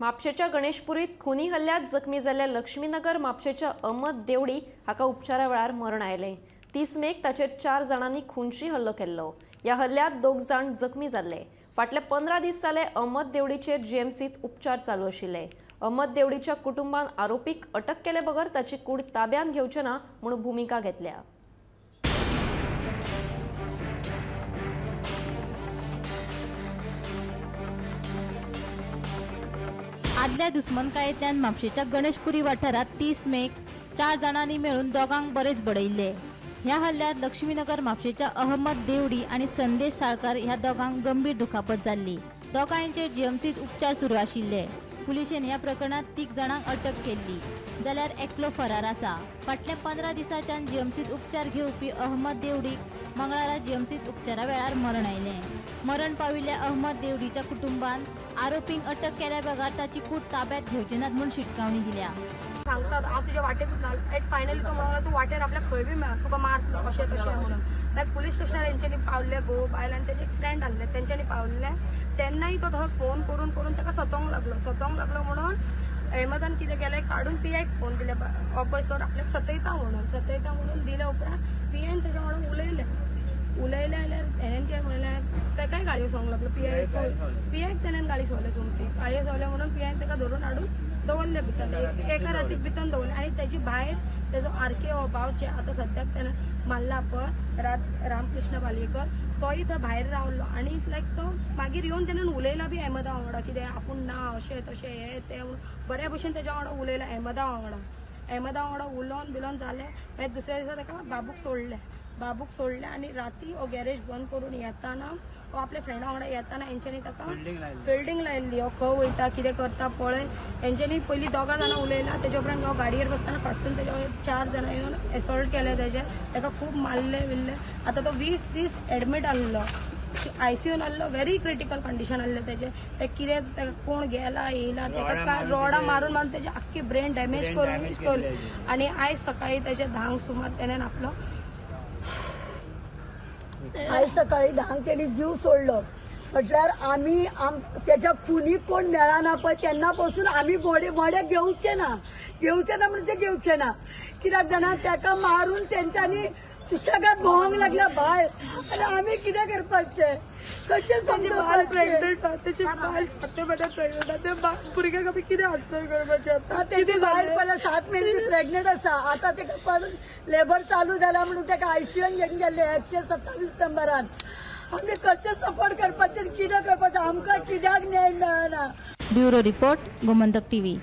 म्हापशेच्या गणेशपुरीत खुनी हल्ल्यात जखमी जाल्ल्या लक्ष्मीनगर म्हापशेच्या अहमद देवडी हाका उपचारा वेळार मरण आयलें. 30 मेक ताचेर 4 जाणांनी खुनशी हल्लो केल्लो. ह्या हल्ल्यात 2 जाण जखमी जाल्ले. फाटले 15 दीस जाले अहमद देवडीचेर जीएमसीत उपचार चालू आशिल्ले. अहमद देवडीच्या कुटुंबान आरोपीक अटक केले बगर ताची कूड ताब्यांत घेवचे ना म्हूण भुमिका घेतल्या. आदल्या दुस्मनकायेंतल्यान म्हापशेच्या गणेशपुरी वाठारांत 30 मेक 4 जाणांनी मेळून दोगांक बरेच बडयल्ले. ह्या हल्ल्यात लक्ष्मीनगर म्हापशेच्या अहमद देवडी आनी संदेश साळकार ह्या दोगांक गंभीर दुखापत जाल्ली. दोगांयचेर जीएमसीत उपचार सुरू आशिल्ले. पुलिशेन ह्या प्रकरणांत 3 जाणांक अटक केल्ली, जाल्यार एकलो फरार आसा. फाटल्या 15 दिसांच्यान जीएमसीत उपचार घेवपी अहमद देवडीक मंगळारा जीएमसीत उपचारा वेळार मरण आयलें. मरण पाविल्ल्या अहमद देवडीच्या कुटुंबान आरोपींक अटक केल्या बगर ताची कूड ताब्यात घेवचे नात म्हूण शिटकावणी दिल्या. सांगतात हांव तुज्या वाटेकूच ना. एट फायनली तो म्हणून तूं वाटेर आपल्याक खंय बी मेळ तुका मारतलो अशें तशें म्हणून. मागीर पुलीस स्टेशनार तेंच्यांनी पावल्ले, घोव बायल आनी तेजे एक फ्रेंड आसले तेंच्यांनी पावल्ले. तेन्नाय तो थंय फोन करून करून ताका सतोवंक लागलो. सतोवंक लागलो म्हणून अहमदान कितें केलें, काडून पी आयक फोन दिले, पळय सर आपल्याक सतयता म्हणून. सतयता म्हणून दिल्या उपरांत पी आयन तेज्या वांगडा उलयलें. उलयलें जाल्यार हेणें कितें म्हणलें, ताकाय गाळयो सांगूंक लागलो. पी आयक तेणेन गाळी सोवले, सोमती गाळयो सोवले म्हणून पी आयन ताका धरून हाडून दवरले भितर. एका रातीक भितर दवरले आनी तेजी भायर तेजो आर के हो भाव आतां सद्याक तेणें मारला पळय रामकृष्ण पालयेकर, तोय थंय भायर रावलो आनी लायक तो मागीर येवन तेणेन उलयला बी अहमदा वांगडा, कितें आपूण ना अशें तशें हें तें म्हणून बऱ्या भशेन तेज्या वांगडा उलयला. अहमदा वांगडा अहमदा वांगडा उलोवन बिलोवन जालें. मागीर दुसऱ्या दिसा ताका बाबूक सोडलें. बाबूक सोडलें आनी राती हो गॅरेज बंद करून येताना हो आपल्या फ्रेंडा वांगडा येताना हेंच्यांनी ताका फिल्डींग लायिल्ली. हो खंय वयता कितें करता पळय हेंच्यांनी पयलीं 2 जाणां उलयला. तेज्या उपरांत हो गाडयेर बसतना फाटसून तेज्या 4 जाणां येवन एसॉल्ट केलें तेजें, ताका खूब मारलें बिल्लें. आतां तो 20 दीस एडमीट आसलो, आयसीयून आसलो, व्हेरी क्रिटिकल कंडिशन आसलें तेजें. तें कितें ताका कोण गेला येयला ताका रोडां मारून मारून तेजें आख्खी ब्रेन डॅमेज करून. आनी आयज सकाळी तेजें 10 सुमार तेणेन आपलो आयज सकाळी 10 तेणी जीव सोडलो. म्हटल्यार आमी तेच्या खुनी कोण मेळना पळय तेन्ना पासून आमी बॉडी घेवचे ना, घेवचे ना म्हणजे घेवचे ना. कित्याक जाणा ताका मारून तेंच्यांनी सुशेगाद भोंवंक लागल्या भायर. आनी आमी कितें करपाचें, कशें समजून प्रेग्नंट तेची बायल 7 म्हयन्याक प्रेग्नंट, ते भुरग्याक आमी कितें आन्सर करपाचें आतां. तेची बायल पयले 7 म्हयने प्रेग्नंट आसा, आतां तेका पण लेबर चालू जाला म्हणून तेका आयसीयून घेवन गेल्ले 127 नंबरान. आमी कशें सपोर्ट करपाचें, कितें करपाचें, आमकां कित्याक न्याय मेळना. Bureau report, Gomantak TV.